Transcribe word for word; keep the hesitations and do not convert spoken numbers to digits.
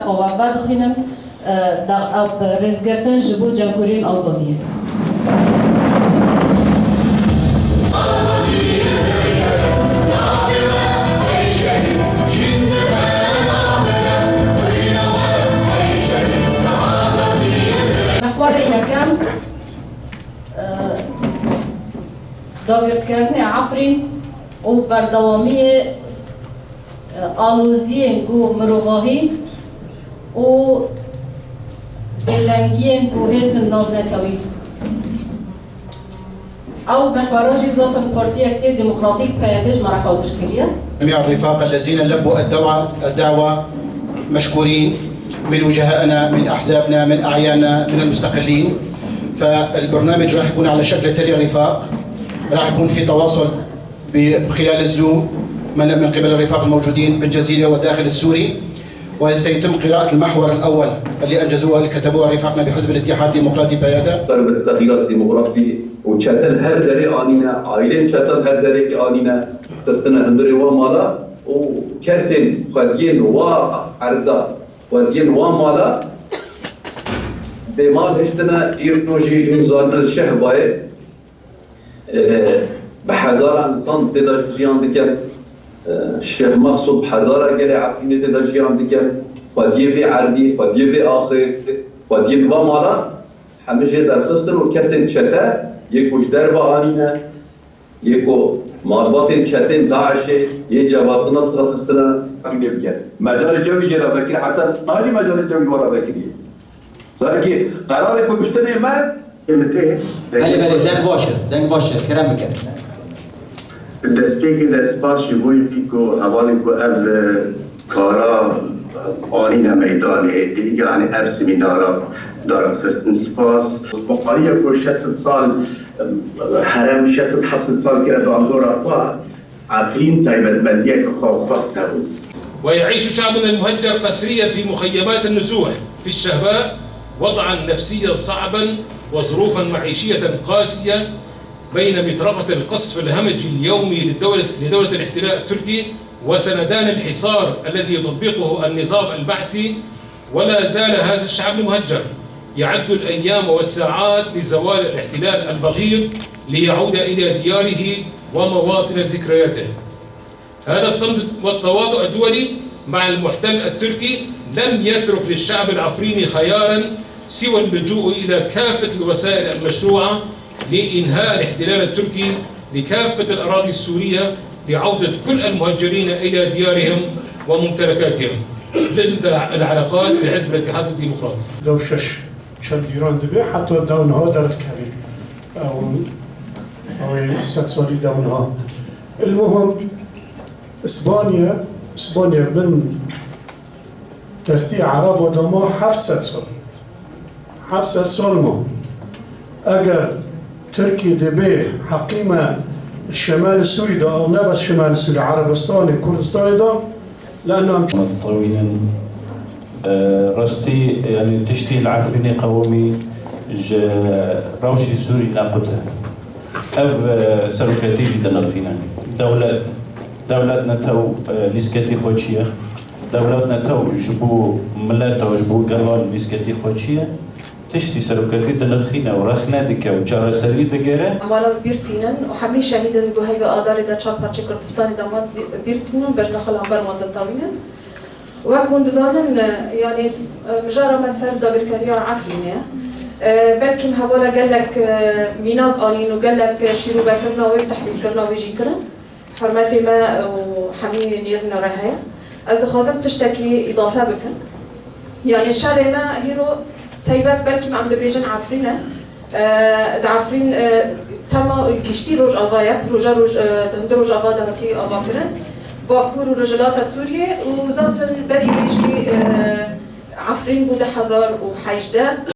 Xwe vedixînin, e, da-, e, rêzgirtin ji bo cemhûriyên azadiyê. Mehwarê yekem, e, dagirkirina Efrîn û berdewamiyê aloziyên ku mirovahî û bêdengiyên ku hêzên navnetewî. Ew mehwera jî zaten Partiya Yekitiyê Demokratîk, P Y D, ji me re hazir kiriye. جميع الرفاق الذين لبوا الدعوة، الدعوة مشكورين، من وجهائنا، من أحزابنا، من أعياننا، من المستقلين. فالبرنامج راح يكون على شكل تالي الرفاق، راح يكون في تواصل ب-، خلال الزوم من، من قبل الرفاق الموجودين بالجزيرة والداخل السوري، وسيتم قراءة المحور الأول اللي أنجزوه، اللي كتبوه رفاقنا بحزب الاتحاد الديمقراطي بيادا. Ser bi texîrat demografî û çetin her derê anîne, aîlên çetin her derê anîne, xistine hundirê wa mala û kesên xwediyên wa erda, xwediyên wa mala dê mal hiştine, îro jî hûn zanin li Şehbayê, e, bi hezara însan tê de jiyan dikin. E, Şêx Mexsûd bi hezara gelê Efrînê tê de jiyan dikin. Xwediyê vê erdî, xwediyê vê axê, xwediyê va mala hemî jê derxistin û kesên çete yê ku ji derve anîne, yê ku malbatên çetên DAIŞê, yê Cevat Nasr xistine. Hemî lê bike. Mecalê cewî jê re vekir, Hesen, nahêlî mecalê cewî we re vekiriye. Sanki qerarê kuştinê me Belê, belê, deng baş e, deng baş e, kerem bike. Destpêkê de spas ji bo yekî ku hevalên ku ev, e, kara anîne meydanê, yanî ev semînara darxistin spas. Osmanîya ku şeş sed sal, e, herem şeş sed heft sed sal kire bi angora xwe, Efrîn taybetmendiyeke xwe xwest hebû. ويعيش شعبنا المهجر قسريا في مخيمات النزوح في الشهباء وضعا نفسيا صعبا وظروفا معيشية قاسية بين مطرقة القصف الهمجي اليومي للدولة، لدولة الاحتلال التركي، وسندان الحصار الذي يطبقه النظام البعثي، ولا زال هذا الشعب المهجر يعد الأيام والساعات لزوال الاحتلال البغيض ليعود إلى دياره ومواطن ذكرياته. هذا الصمد والتواطؤ الدولي مع المحتل التركي لم يترك للشعب العفريني خيارا سوى اللجوء إلى كافة الوسائل المشروعة لإنهاء الاحتلال التركي لكافة الأراضي السورية لعودة كل المهجرين إلى ديارهم وممتلكاتهم. لجنة العلاقات لحزب الاتحاد الديمقراطي. Dew şeş çend cîran dibe, heta dew niha derdikeve. Ew, ew ê sed salî dew niha. Ilmuhim, Îspanya, Îspanya bin destî Ereba de ma heft sed sal. Heft sed sal ma. Eger Tirkî dibê heqî me Şemalê Sûrî de, ew ne bes Şemalê Sûrî, Erebistanê, Kurdistanê de, li enam. Tewînin, e, rastî, yanî tiştî li Efrînê qewimî ji rewşî Sûrî nequt e. Ev, e, seroketî jî dinirxîne. Dewlet, dewlet netew, e, lîsketî xwe çi ye? Dewlet netew ji bo mileta, ji bo gelan lîsketî xwe çi ye? Tiştî seroketî dinirxîne û rexne dike û çareserî digere. Mala bîr tînin û hemî şehîdên ku heyvê Adarê de çar parçeyê Kurdistanê de man bî-, bîr tînin û bejna xwe li hember wan de tewînin. Wek hûn dizanin, yanî, mijara me ser dagirkeriya Efrînê ye. Belkî hevala gelek mînak anîn û gelek şîrûvekirina wê, tehlîlkirina wê jî kirin. Hurmetê me û hemî nêrîna re heye. Ez dixwazim tiştekî îdafe bikim. Yanî şerê me hîro taybet belkî me em dibêjin Efrîn e. E, di Efrîn, e, tema giştî Rojava ye, proje Roj-, e, di hundir Rojava de hatî avakirin. Bakur û Rojhilata Sûriyê û zaten berî vê jî, e, Efrîn bû du hezar û hejdeh.